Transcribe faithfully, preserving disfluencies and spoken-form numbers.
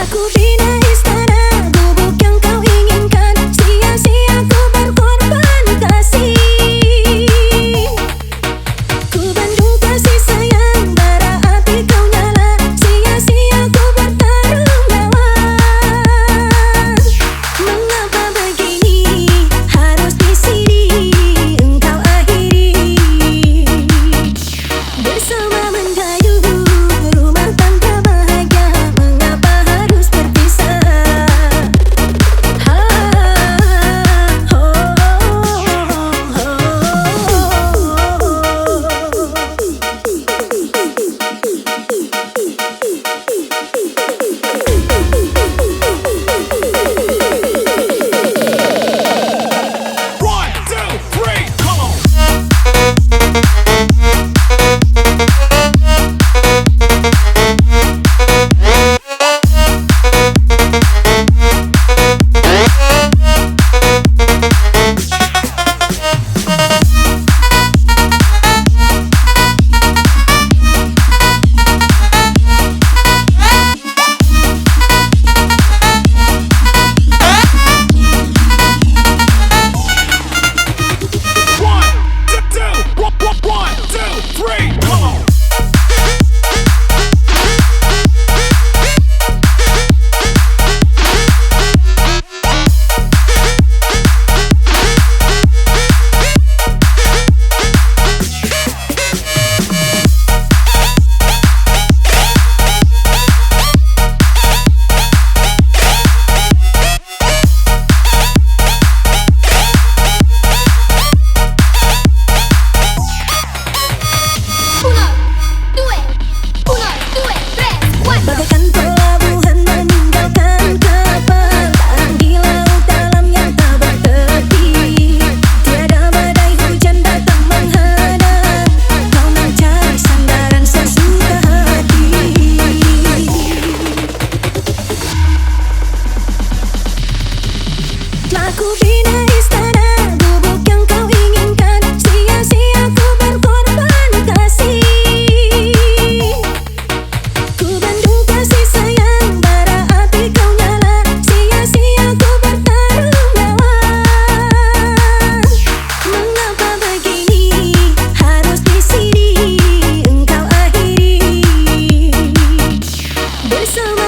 Ku bina istana gubuk yang kau inginkan, sia-sia ku berkorban kasih. Ku bendung kasih sayang, bara api kau nyala, sia-sia ku bertaruh nyawa. Mengapa begini harus di sini engkau akhiri? Bersama menjadi rumah tangga bahagia, mengapa harus berpisah? Ha, ho, ho, ho. One, two, three, come on. One, two, two, one, one, one, two, three, come on. Uno, due, uno, due, tres, cuatro. Bagaikan pelabuhan meninggalkan kapal, tarang di laut dalam yang tak bertepi. Tiada badai hujan datang menghadang, kau mencari sandaran sesuka hati. Telah ku bina istana gubuk yang kau inginkan, sia-sia ku berkorban kasih. Ku bendung kasih sayang, bara api kau nyala, sia-sia ku bertaruh nyawa. Mengapa begini harus di sini engkau akhiri? Bersama